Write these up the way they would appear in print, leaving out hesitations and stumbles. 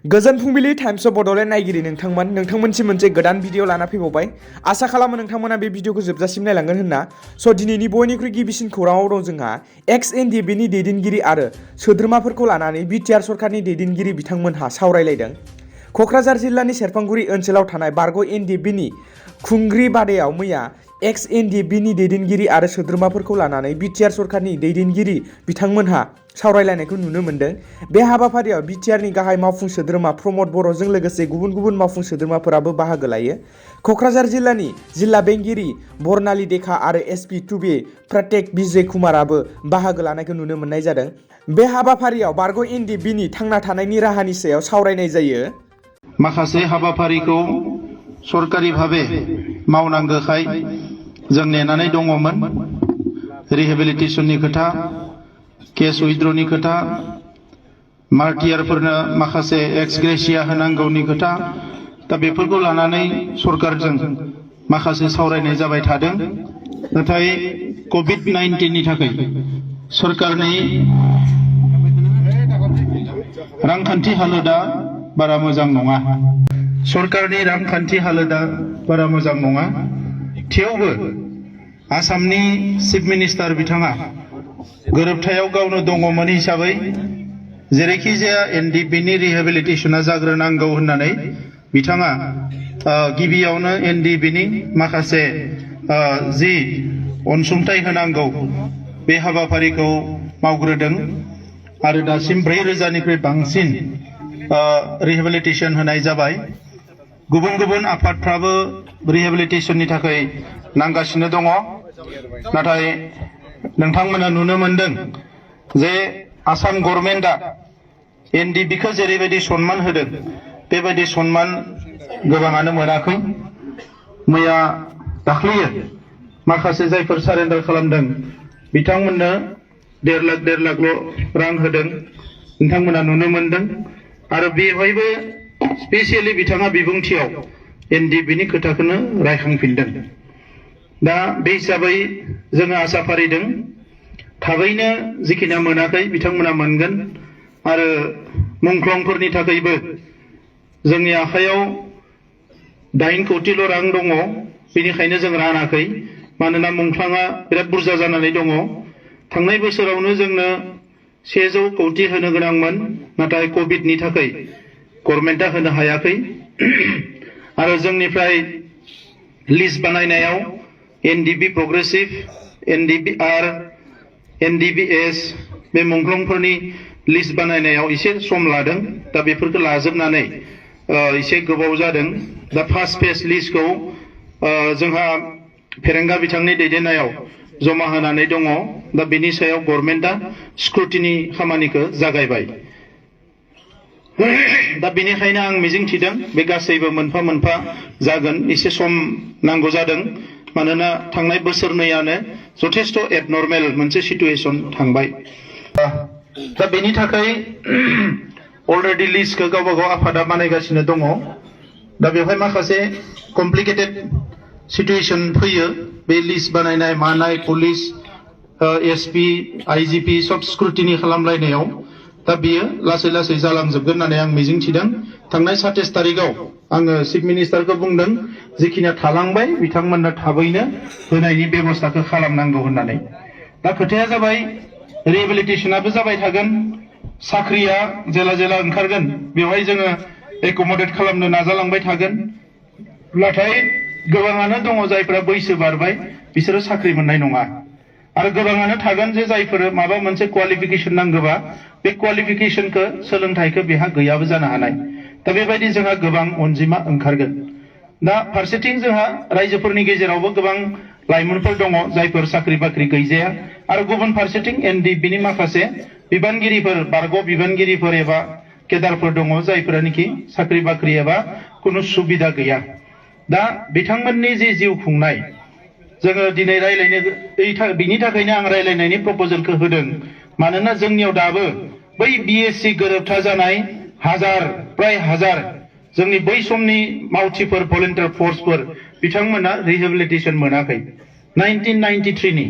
गोजोन फुंबिलि times of Bodoland नायगिरि नोंथांमोनसिम मोनसे गोदान भिडिअ लाना फैबावबाय। आसा खालामो नोंथांमोना बे भिडिअखौ जोबजासिम नायलांगोन होनना। स' दिनैनि बयनिख्रुइ गिबिसिन खौराङाव दं जोंहा एक्स एनडिएफबिनि दैदेनगिरि आरो सोद्रोमाफोरखौ लानानै बिटिआर सरकारनि दैदेनगिरि बिथांमोनहा सावरायलायदों। क'क्राझार जिल्लानि सेरफांगुरि ओनसोलाव थानाय बारग' एनडिएफबिनि खुंग्रि बादायाव मैया एक्स एनडिएफबिनि दैदेनगिरि आरो सोद्रोमाफोरखौ लानानै बिटिआर सरकारनि दैदेनगिरि बिथांमोनहा सावरायलायनायखौ नुनो मोन्दों। बे हाबाफारियाव बिटिआरनि गाहाय मावफुं सोद्रोमा प्रमद बर'जों लोगोसे गुबुन गुबुन मावफुं सोद्रोमाफोराबो बाहागो लायो। क'क्राझार जिल्लानि जिल्ला बेंगिरि बरनाली देखा आरो एसपि टुबे प्रटेक विजय कुमाराबो बाहागो लानायखौ नुनो मोननाय जादों। बे हाबाफारियाव बारग' एनडिएफबिनि थांना थानायनि राहानि सायाव सावरायनाय जायो। माखासे हाबाफारिखौ सरकारि भाबे मावनांगौखाय जों नेनानै दङमोन। रिहेबिलिटेसननि खोथा, केस उइथड्रनि खोथा, मार्टियारफोरनो माखासे एक्सग्रेसिया होनांगौनि खोथा, दा बेफोरखौ लानानै सरकारजों माखासे सावरायनाय जाबाय थादों। नाथाय कभिड-19नि थाखाय सरकारनि रांखान्थि हालोदा बारा मोजां नङा। सरकारनि रांखान्थि हालोदा बारा मोजां नङा। थेवबो आसामनि चिफ मिनिस्टार बिथाङा गोरोबथायाव गावनो दङमोन हिसाबै जेरैखि जाया एनडिएफबिनि रिहेबिलिटेसना जाग्रोनांगौ होननानै बिथाङा गिबियावनो एनडिएफबिनि माखासे जि अनसुंथाइ होनांगौ बे हाबाफारिखौ मावग्रोदों आरो दासिम 4,000निख्रुइ बांसिन रिहेबिलिटेसन होनाय जाबाय। गुबुन गुबुन आफादफ्राबो रिहेबिलिटेसननि थाखाय नांगासिनो दङ। नाथाय नोंथांमोना नुनो मोनदों जे आसाम गभर्नमेन्टआ एनडिएफबिखौ जेरैबायदि सन्मान होदों बेबायदि सन्मान गोबाङानो मोनाखै। मैया दाख्लैयो माखासे जायफोर सारेन्डार खालामदों बिथांमोननो 1.5 लाखल' रां होदों, नोंथांमोना नुनो मोनदों। आरो बेवहायबो स्पेसियेलि बिथाङा बिबुंथियाव एनडिएफबिनि खोथाखौनो रायखांफिनदों। दा बे हिसाबै जोङो आसा फारिदों थाबैनो जिखिनिया मोनाखै बिथांमोना मोनगोन। आरो मुंख्लंफोरनि थाखायबो जोंनि आखायाव 8 कौटिल' रां दङ, बेनिखायनो जों रानाखै। मानोना मुंख्लङा बिराद बुरजा जानानै दङ। थांनाय बोसोरावनो जोंनो 100 कौटि होनो गोनांमोन, नाथाय कभिडनि थाखाय गभर्नमेन्टआ होनो हायाखै। आरो जोंनिफ्राय लिस्ट बानायनायाव एनडिएफबि प्रग्रेसिभ, एनडिएफबिआर, एनडिएफबिएस बे मुंख्लंफोरनि लिस्ट बानायनायाव एसे सम लादों। दा बेफोरखौ लाजोबनानै एसे गोबाव जादों। दा फार्स्ट फेज लिस्टखौ जोंहा फेरेंगा बिथांनि दैदेननायाव जमा होनानै दङ। दा बेनि सायाव गभर्नमेन्टआ स्क्रुटिनि खामानिखौ जागायबाय। दा बेनिखायनो आं मिजिंथिदों बे गासैबो मोनफा मोनफा जागोन। एसे सम नांगौ जादों, मानोना थांनाय बोसोरनैयानो जथेस्थ' एबनर्मेल मोनसे सिटुएसन थांबाय। दा बेनि थाखाय अलरेडि लिस्टखौ गावबा गाव आफादा बानायगासिनो दङ। दा बेवहाय माखासे कमप्लिकेटेड सिटुएसन फैयो। बे लिस्ट बानायनाय मानाय, पुलिस, एसपि, आइजिपि सब स्क्रुटिनि खालामलायनायाव दा बियो लासै लासै जालांजोबगोन होननानै आं मिजिंथिदों। थांनाय 27 तारिखआव आङो चिफ मिनिस्टारखौ बुंदों जिखिनिया थालांबाय बिथांमोननो थाबैनो होनायनि बेबस्थाखौ खालामनांगौ होननानै। दा खोथाया जाबाय रिहेबिलिटेसनाबो जाबाय थागोन, साख्रिया जेला जेला ओंखारगोन बेवहाय जोङो एकमडेट खालामनो नाजालांबाय थागोन। नाथाय गोबाङानो दङ जायफोरा बैसो बारबाय बिसोरो साख्रि मोननाय नङा। आरो गोबाङानो थागोन जे जायफोर माबा मोनसे क्वालिफिकेसन नांगौबा बे क्वालिफिकेसनखौ सोलोंथाइखौ बेहा गैयाबो जानो हानाय। दा बेबायदि जोंहा गोबां अनजिमा ओंखारगोन। दा फारसेथिं जोंहा रायजोफोरनि गेजेरावबो गोबां लाइमोनफोर दङ जायफोर साख्रि बाख्रि गैजाया। आरो गुबुन फारसेथिं एनडिएफबिनि माखासे बिबानगिरिफोर, बारग' बिबानगिरिफोर एबा केडारफोर दङ जायफोरानोखि साख्रि बाख्रि एबा खुनु सुबिदा गैया। दा बिथांमोननि जि जिउ खुंनाय जोङो दिनै रायलायनो, बिनि थाखायनो आं रायलायनायनि प्रप'जेलखौ होदों। मानोना जोंनियाव दाबो बै बिएससि गोरोबथा जानाय प्राय 1000 जोंनि बै समनि मावथिफोर, भलेन्टियार फर्सफोर बिथांमोना रिहेबिलिटेसन मोनाखै 1993नि।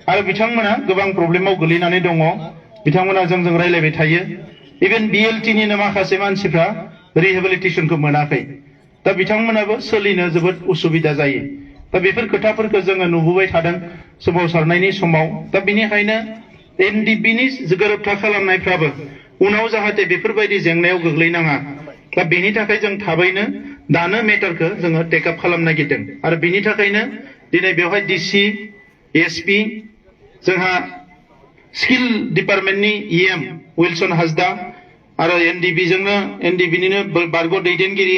आरो बिथांमोना गोबां प्रब्लेमाव गोलैनानै दङ। बिथांमोना जोंजों रायलायबाय थायो। इभेन BLT निनो माखासे मानसिफ्रा रिहेबिलिटेसनखौ मोनाखै दा बिथांमोनाबो सोलिनो जोबोद उसुबिदा जायो दा बेफोर खोथाफोरखौ जोङो नुबोबाय थादों सोमावसारनायनि समाव दा बेनिखायनो NDB नि गोरोबथा खालामनायफ्राबो उनाव जाहाथे बेफोरबायदि जेंनायाव गोग्लैनाङा दा बेनि थाखाय जों थाबैनो दानो मेटारखौ जोङो टेकआप खालामनो नागिरदों आरो बेनि थाखायनो दिनै बेवहाय DC SP जोंहा स्किल डिपार्टमेन्टनि EM विल्सन हासदा आरो NDB निनो बारग' दैदेनगिरि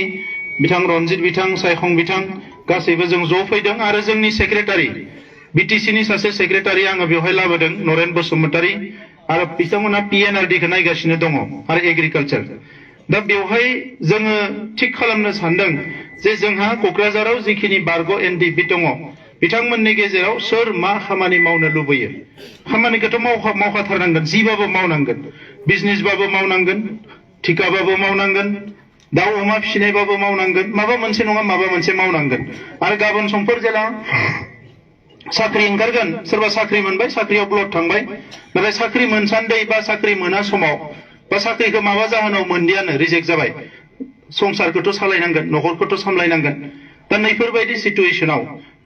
बिथां रनजित बिथां सायखं बिथां गासैबो जों ज' फैदों आरो जोंनि सेक्रेटारि BTC नि सासे सेक्रेटारि आङो बेवहाय लाबोदों नरेन बसुमतारी आरो बिथांमोना PNRD खौ नायगासिनो दङ आरो एग्रिकालचार दा बेवहाय जोङो थिक खालामनो सानदों जे जोंहा क'क्राझाराव जिखिनि बारग' NDB दङ बिथांमोननि गेजेराव सोर मा खामानि मावनो लुबैयो खामानिखौथ' मावखाथारनांगोन जिबाबो मावनांगोन बिजनेसबाबो मावनांगोन थिकाबाबो मावनांगोन दाउ अमा फिसिनायबाबो मावनांगोन माबा मोनसे नङा माबा मोनसे मावनांगोन आरो गाबोन समफोर जेला साख्रि ओंखारगोन सोरबा साख्रि मोनबाय साख्रियाव ब्लड थांबाय नाथाय साख्रि मोनसान्दै बा साख्रि मोना समाव बा साख्रिखौ माबा जाहोनाव मोनदियानो रिजेक्ट जाबाय संसारखौथ' सालायनांगोन न'खरखौथ' सामलायनांगोन दा नैफोरबायदि सिचुएसनाव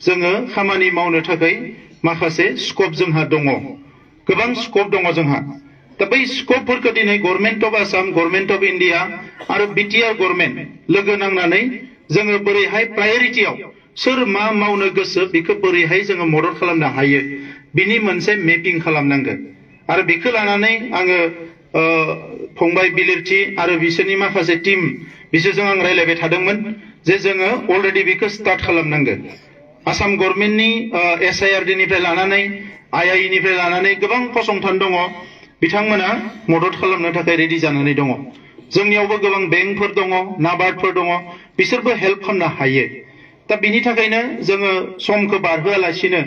जोङो खामानि मावनो थाखाय माखासे स्कप जोंहा दङ गोबां स्कप दङ जोंहा दा बै स्कपफोरखौ दिनै government of Assam government of India आरो BTR गभर्नमेन्ट लोगो नांनानै जोङो बोरैहाय प्रायरिटियाव सोर मा मावनो गोसो बेखौ बोरैहाय जोङो मदद खालामनो हायो बिनि मोनसे मेपिं खालामनांगोन आरो बेखौ लानानै आङो फंबाय बिलिरथि आरो बिसोरनि माखासे टीम बिसोरजों आं रायलायबाय थादोंमोन जे जोङो अलरेडि बेखौ स्टार्ट खालामनांगोन आसाम गभर्नमेन्टनि SIRD निफ्राय लानानै II निफ्राय लानानै गोबां फसंथान दङ बिथांमोना मदद खालामनो थाखाय रेडि जानानै दङ जोंनियावबो गोबां बेंकफोर दङ नाबार्डफोर दङ बिसोरबो हेल्प खालामनो हायो दा बिनि थाखायनो जोङो समखौ बारहोआलासिनो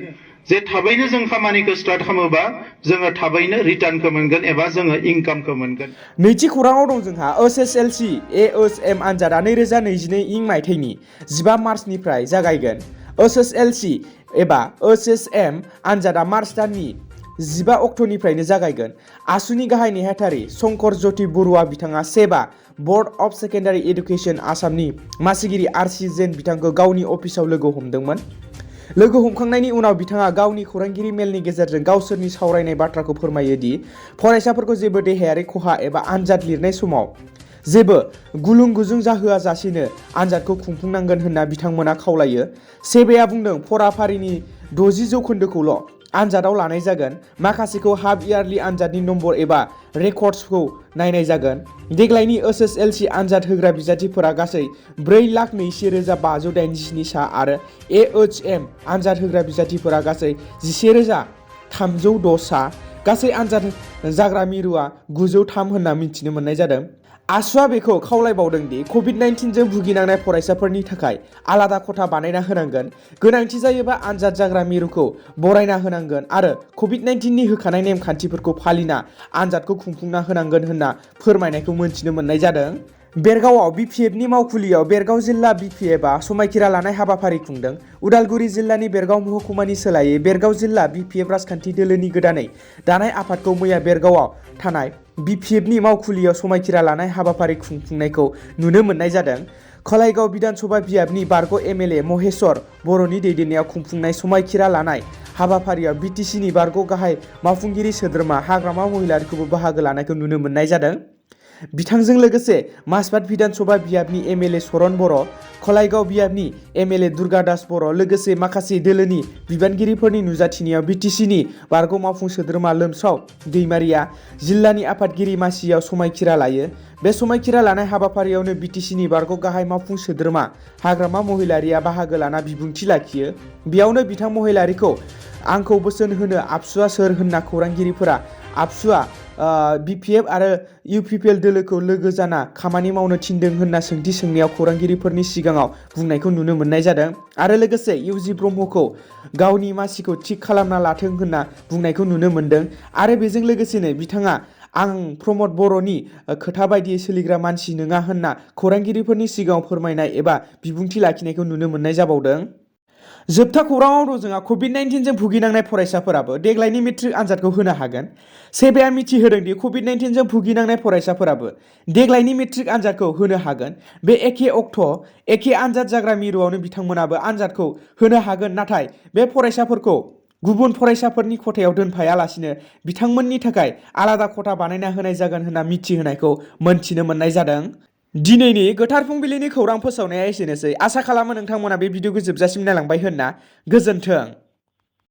जे थाबैनो जों खामानिखौ स्टार्ट खालामोबा जोङो थाबैनो रिटार्नखौ मोनगोन एबा जोङो इनकामखौ मोनगोन नैथि खौराङाव दं जोंहा HSLC AHM आनजादा 2022 मायथाइनि 15 मार्चनिफ्राय जागायगोन HSLC एबा HSM आनजादा मार्च दाननि 15 अक्ट'निफ्रायनो जागायगोन आसुनि गाहाय नेहाथारि शंकर ज्योति बरुवा बिथाङा सेबा बर्ड अफ सेकेन्डारि एडुकेसन आसामनि मासिगिरि RC जैन बिथांखौ गावनि अफिसाव लोगो हमदोंमोन लोगो हमखांनायनि उनाव बिथाङा गावनि खौरांगिरि मेलनि गेजेरजों गावसोरनि सावरायनाय बाथ्राखौ फोरमायो दि फरायसाफोरखौ जेबो देहायारि खहा एबा आनजाद लिरनाय समाव जेबो गुलुं गुजुं जाहोआ जासेनो आनजादखौ खुंफुंनांगोन होनना बिथांमोना खावलायो सेबाया बुंदों फराफारिनि 60% आनजादाव लानाय जागोन माखासेखौ हाफ इयारलि आनजादनि नम्बर एबा रेकर्डसखौ नायनाय जागोन देग्लायनि HSLC आनजाद होग्रा बिजाथिफोरा गासै 4,20,587 सा आरो AHM आनजाद होग्रा बिजाथिफोरा गासै 11,306 सा गासै आनजाद जाग्रा मिरुआ 903 होनना मिथिनो मोननाय जादों आसुआ बेखौ खावलायबावदों दि COVID-19 जों भुगिनांनाय फरायसाफोरनि थाखाय आलादा खथा बानायना होनांगोन गोनांथि जायोबा आनजाद जाग्रा मिरुखौ बरायना होनांगोन आरो COVID-19 नि होखानाय नेमखान्थिफोरखौ फालिना आनजादखौ खुंफुंना होनांगोन होनना फोरमायनायखौ मोनथिनो मोननाय जादों बेरगावआव BPFनि मावखुलियाव बेरगाव जिल्ला BPFआ समायखिरा लानाय हाबाफारि खुंदों उदालगुरि जिल्लानि बेरगाव महकुमानि सोलायै बेरगाव जिल्ला BPF राजखान्थि दोलोनि गोदानै दानाय आफादखौ मैया बेरगावआव थानाय BPFनि मावखुलियाव समायखिरा लानाय हाबाफारि खुंफुंनायखौ नुनो मोननाय जादों खलायगाव बिधानसभा बियाबनि बारग' MLA महेश्वर बर'नि दैदेननायाव खुंफुंनाय समायखिरा लानाय हाबाफारियाव BTCनि बारग' गाहाय मावफुंगिरि सोद्रोमा हाग्रामा महिलारिखौबो बाहागो लानायखौ नुनो मोननाय जादों बिथांजों लोगोसे मासबाद बिधानसभा बियाबनि MLA सरन बर' खलायगाव बियाबनि MLA दुर्गा दास बर' लोगोसे माखासे दोलोनि बिबानगिरिफोरनि नुजाथिनायाव BTCनि बारग' मावफुं सोद्रोमा लोमस्राव दैमारिया जिल्लानि आफादगिरि मासियाव समायखिरा लायो बे समायखिरा लानाय हाबाफारियावनो BTCनि बारग' गाहाय मावफुं सोद्रोमा हाग्रामा महिलारिया बाहागो लाना बिबुंथि लाखियो बेयावनो बिथां महिलारिखौ आंखौ बोसोन होनो आबसुआ सोर होनना खौरांगिरिफोरा आबसुआ BPF आरो UPPL दोलोखौ लोगो जाना खामानि मावनो थिनदों होनना सोंथि सोंनायाव खौरांगिरिफोरनि सिगाङाव बुंनायखौ नुनो मोननाय जादों आरो लोगोसे UG ब्रह्मखौ गावनि मासिखौ थिग खालामना लाथों होनना बुंनायखौ नुनो मोनदों आरो बेजों लोगोसेनो बिथाङा आं प्रमद बर'नि खोथा बायदियै सोलिग्रा मानसि नङा होनना खौरांगिरिफोरनि सिगाङाव फोरमायनाय एबा बिबुंथि लाखिनायखौ नुनो मोननाय जाबावदों जोबथा खौराङाव दं जोंहा कभिड-19 जों भुगिनांनाय फरायसाफोराबो देग्लायनि मेट्रिक आनजादखौ होनो हागोन। सेबाया मिथिहोदों दि कभिड-19 जों भुगिनांनाय फरायसाफोराबो देग्लायनि मेट्रिक आनजादखौ होनो हागोन। बे एखे अक्ट' एखे आनजाद जाग्रा मिरुआवनो बिथांमोनाबो आनजादखौ होनो हागोन, नाथाय बे फरायसाफोरखौ गुबुन फरायसाफोरनि खथायाव दोनफायालासिनो बिथांमोननि थाखाय आलादा खथा बानायना होनाय जागोन होनना मिथिहोनायखौ मोनथिनो मोननाय जादों। दिनैनि गोथार फुंबिलिनि खौरां फोसावनाया एसेनोसै। आसा खालामो नोंथांमोना बे भिडिअखौ जोबजासिम नायलांबाय होनना। गोजोन्थों।